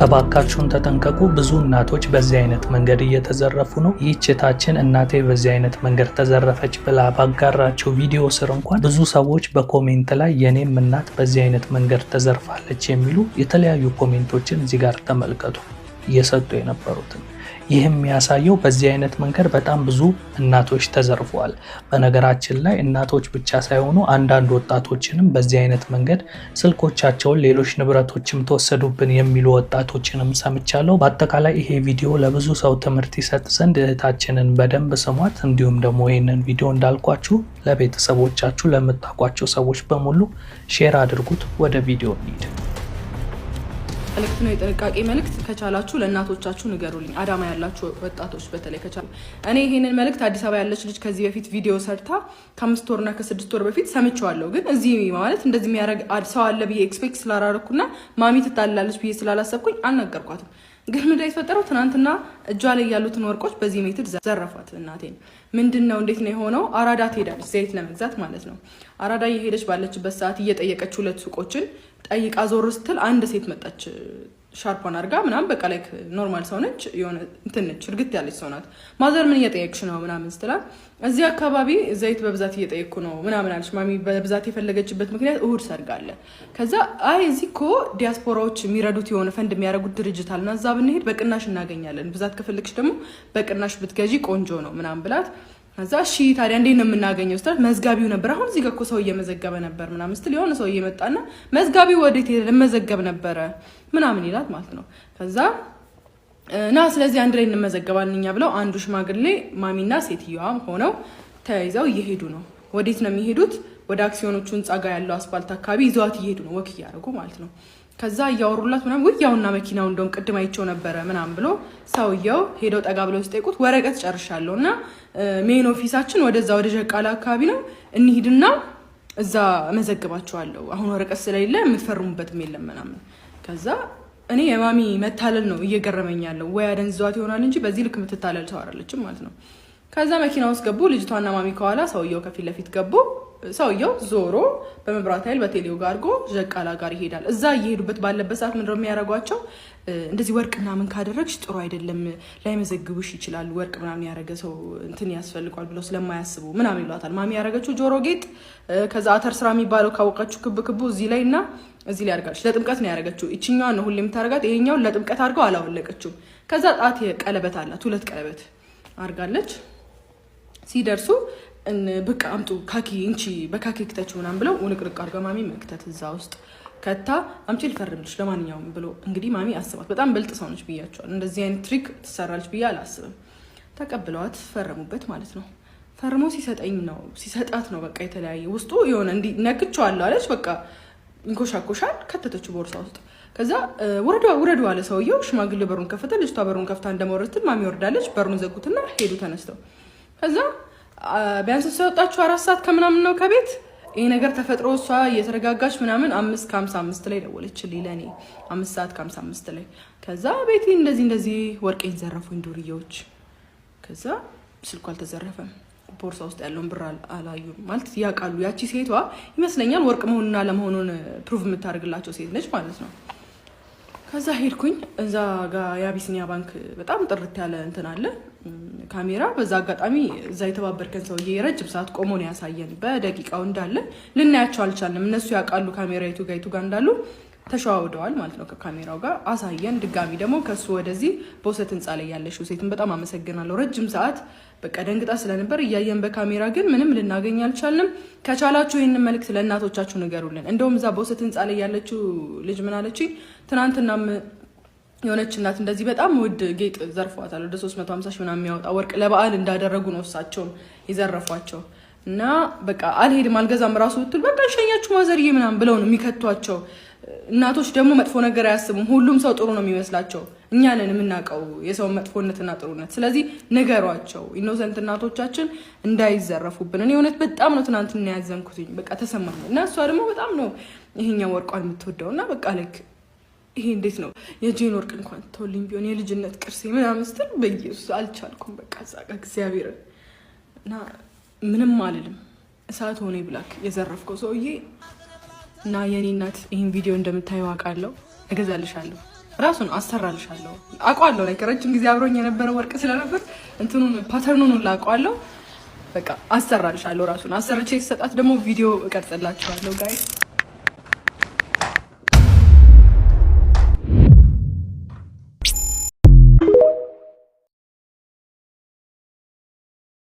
እባካችሁን ተጠንቀቁ። ብዙ እናቶች በዚህ አይነት መንገድ እየተዘረፉ ነው። ይህች እህታችን እናቴ በዚህ አይነት መንገድ ተዘረፈች ብላ ባጋራቸው ቪዲዮ ስር እንኳን ብዙ ሰዎች በ comment ላይ የኔም እናት በዚህ አይነት መንገድ ተዘርፋለች የሚሉ የተለያዩ comment ኦችን እዚህ ጋር ተመልከቱ እየሰጡ የነበሩትን። ይህም የሚያሳየው በዚህ አይነት መንገድ በጣም ብዙ እናቶች ተዘርፈዋል። በነገራችን ላይ እናቶች ብቻ ሳይሆኑ አንዳንድ ወጣቶችንም በዚህ አይነት መንገድ ስልኮቻቸውን፣ ሌሎች ንብረቶችም ተወሰዱብን የሚሉ ወጣቶችንም ሰምቻለሁ። በአጠቃላይ ይሄ ቪዲዮ ለብዙ ሰው ትምህርት ይሰጥ ዘንድ እህታችንን በደንብ ስሟት። እንዲሁም ደግሞ ይህንን ቪዲዮ እንዳልኳችሁ ለቤተሰቦቻችሁ፣ ለምታውቋቸው ሰዎች በሙሉ share አድርጉት። ወደ ቪዲዮ እንሂድ። መልእክት ነው፣ የጥንቃቄ መልእክት። ከቻላችሁ ለእናቶቻችሁ ንገሩልኝ። አዳማ ያላችሁ ወጣቶች በተለይ ከቻሉ። እኔ ይሄንን መልእክት አዲስ አበባ ያለች ልጅ ከዚህ በፊት ቪዲዮ ሰርታ ከ5 ወርና ከ6 ወር በፊት ሰምቼዋለሁ። ግን እዚህ ማለት እንደዚህ የሚያደርግ ሰው አለ ብዬ expect ስላላረኩና ማሚ ትታላለች ብዬ ስላላሰብኩኝ አልነገርኳትም። ግን ምንድን ነው የተፈጠረው? ትናንትና እጇ ላይ ያሉትን ወርቆች በዚህ method ዘረፏት እናቴን። ምንድን ነው፣ እንዴት ነው የሆነው? አራዳ ትሄዳለች ዘይት ለመግዛት ማለት ነው። አራዳ እየሄደች ባለችበት ሰዓት እየጠየቀች፣ ሁለት ሱቆችን ጠይቃ ዞር ስትል አንድ ሴት መጣች። ሻርፖን አድርጋ ምናምን፣ በቃ like normal ሰው ነች። የሆነ እንትን ነች፣ እርግት ያለች ሰው ናት። ማዘር ምን እየጠየቅሽ ነው ምናምን ስትላት እዚህ አካባቢ ዘይት በብዛት እየጠየቅኩ ነው ምናምን አለች። ማሚ በብዛት የፈለገችበት ምክንያት እሁድ ሰርግ አለ። ከዛ አይ እዚህ እኮ ዲያስፖራዎች የሚረዱት የሆነ ፈንድ የሚያደርጉት ድርጅት አለና እዛ ብንሄድ በቅናሽ እናገኛለን፣ ብዛት ከፈለግሽ ደግሞ በቅናሽ ብትገዢ ቆንጆ ነው ምናምን ብላት፣ ከዛ እሺ ታዲያ እንዴት ነው የምናገኘው ስትላት መዝጋቢው ነበር፣ አሁን እዚህ ጋር እኮ ሰው እየመዘገበ ነበር ምናምን ስትል የሆነ ሰው እየመጣና መዝጋቢው ወዴት ሄደ፣ ልመዘገብ ነበረ ምናምን ይላት ማለት ነው። ከዛ ና ስለዚህ አንድ ላይ እንመዘገባለን እኛ ብለው አንዱ ሽማግሌ ማሚና ሴትየዋ ሆነው ተያይዘው እየሄዱ ነው። ወዴት ነው የሚሄዱት? ወደ አክሲዮኖቹ ህንፃ ጋር ያለው አስፋልት አካባቢ ይዘዋት እየሄዱ ነው፣ walk እያደረጉ ማለት ነው። ከዛ እያወሩላት ምናምን ውይ ያውና መኪናው እንደውም ቅድም አይቼው ነበረ ምናምን ብሎ ሰውየው ሄደው ጠጋ ብለው ሲጠይቁት ወረቀት ጨርሻለሁ እና main office ኣችን ወደዛ ወደ ጀቃላ አካባቢ ነው፣ እንሂድና እዛ እመዘግባቸዋለሁ። አሁን ወረቀት ስለሌለ የምትፈርሙበትም የለም ምናምን። ከዛ እኔ የማሚ መታለል ነው እየገረመኝ ያለው። ወይ አደንዝዟት ይሆናል እንጂ በዚህ ልክ የምትታለል ሰው አይደለችም ማለት ነው። ከዛ መኪና ውስጥ ገቡ። ልጅቷና ማሚ ከኋላ፣ ሰውየው ከፊት ለፊት ገቡ። ሰውየው ዞሮ በመብራት ኃይል በቴሌው ጋር አድርጎ ዠቃላ ጋር ይሄዳል። እዛ እየሄዱበት ባለበት ሰዓት ምንድነው የሚያደርጓቸው? እንደዚህ ወርቅ ምናምን ካደረግሽ ጥሩ አይደለም፣ ላይመዘግቡሽ ይችላሉ። ወርቅ ምናምን ያደረገ ሰው እንትን ያስፈልገዋል ብለው ስለማያስቡ ምናምን ይሏታል። ማሚ ያደረገችው ጆሮ ጌጥ፣ ከዛ አተር ስራ የሚባለው ካወቃችሁ ክብ ክቡ እዚህ ላይ እና እዚህ ላይ አድርጋለች። ለጥምቀት ነው ያደረገችው። ይችኛዋን ነው ሁሌ የምታደርጋት። ይሄኛውን ለጥምቀት አድርገው አላወለቀችውም። ከዛ ጣት ቀለበት አላት፣ ሁለት ቀለበት አድርጋለች። ሲደርሱ በቃ አምጡ ካኪ እንቺ በካኪ ክተች ምናምን ብለው ውልቅልቅ አድርጋ ማሚ መክተት እዛ ውስጥ ከታ አምጪ ልፈርምልሽ ለማንኛውም ብሎ፣ እንግዲህ ማሚ አስባት በጣም ብልጥ ሰው ነች ብያቸዋል። እንደዚህ አይነት trick ትሰራለች ብዬ አላስብም። ተቀብለዋት ፈረሙበት ማለት ነው። ፈርሞ ሲሰጠኝ ነው ሲሰጣት ነው በቃ የተለያየ ውስጡ የሆነ እንዲህ ነክቼዋለሁ አለች። በቃ ይንኮሻኮሻል። ከተተችው ቦርሳ ውስጥ። ከዛ ውረዱ ውረዱ አለ ሰውየው። ሽማግሌ በሩን ከፈተ። ልጅቷ በሩን ከፍታ እንደመውረድ ስትል ማሚ ወርዳለች። በሩን ዘጉትና ሄዱ ተነስተው። ከዛ ቢያንስ እሷ የወጣችው 4 ሰዓት ከምናምን ነው ከቤት። ይሄ ነገር ተፈጥሮ እሷ እየተረጋጋች ምናምን 5:55 ላይ ደወለችልኝ ለእኔ፣ 5 ሰዓት ከ55 ላይ። ከዛ ቤቲ እንደዚህ እንደዚህ ወርቄን ዘረፉኝ ዱርዬዎች። ከዛ ስልኩ አልተዘረፈም፣ ቦርሳ ውስጥ ያለውን ብር አላዩም ማለት ያውቃሉ። ያቺ ሴቷ ይመስለኛል ወርቅ መሆኑን አለመሆኑን prove የምታደርግላቸው ሴት ነች ማለት ነው። ከዛ ሄድኩኝ፣ እዛ ጋ የአቢሲኒያ ባንክ በጣም ጥርት ያለ እንትን አለ ካሜራ። በዛ አጋጣሚ እዛ የተባበርከን ሰውዬ የረጅም ሰዓት ቆሞ ነው ያሳየን። በደቂቃው እንዳለ ልናያቸው አልቻልንም። እነሱ ያውቃሉ ካሜራ የቱ ጋ የቱ ጋ እንዳሉ፣ ተሸዋውደዋል ማለት ነው። ከካሜራው ጋር አሳየን። ድጋሚ ደግሞ ከሱ ወደዚህ በውሰት ህንፃ ላይ ያለሽው ሴትን በጣም አመሰግናለሁ። ረጅም ሰዓት በቃ ደንግጣ ስለነበር እያየን በካሜራ ግን ምንም ልናገኝ አልቻልንም። ከቻላችሁ ይህንን መልእክት ለእናቶቻችሁ ንገሩልን። እንደውም እዛ በውሰት ህንፃ ላይ ያለችው ልጅ ምን አለችኝ? ትናንትናም የሆነች እናት እንደዚህ በጣም ውድ ጌጥ ዘርፏታል። ወደ 350 ሺህ ምናምን የሚያወጣ ወርቅ ለበዓል እንዳደረጉ ነው እሳቸውም የዘረፏቸው። እና በቃ አልሄድም አልገዛም ራሱ ብትል በቃ ሸኛችሁ ማዘርዬ ምናምን ብለው ነው የሚከቷቸው። እናቶች ደግሞ መጥፎ ነገር አያስቡም። ሁሉም ሰው ጥሩ ነው የሚመስላቸው። እኛ ነን የምናውቀው የሰውን መጥፎነትና ጥሩነት። ስለዚህ ንገሯቸው፣ innocent እናቶቻችን እንዳይዘረፉብን። እኔ እውነት በጣም ነው ትናንትና ያዘንኩትኝ፣ በቃ ተሰማኝ። እና እሷ ደግሞ በጣም ነው ይሄኛው ወርቋን የምትወደው እና በቃ ልክ ይሄ እንዴት ነው የጄን ወርቅ እንኳን ተውልኝ ቢሆን የልጅነት ቅርሴ ምናምን ስትል በኢየሱስ አልቻልኩም። በቃ እዛ ጋ እግዚአብሔርን እና ምንም አልልም። እሳት ሆኔ ብላክ የዘረፍከው ሰውዬ። እና የኔ እናት ይህን ቪዲዮ እንደምታየው አውቃለሁ። እገዛልሻለሁ። ራሱን አሰራልሻለሁ። አውቀዋለሁ፣ like ረጅም ጊዜ አብሮኝ የነበረ ወርቅ ስለነበር እንትኑን pattern ኡን ሁላ አውቀዋለሁ። በቃ አሰራልሻለሁ። ራሱን አሰርቼ ስሰጣት ደግሞ ቪዲዮ እቀርጽላችኋለሁ guys።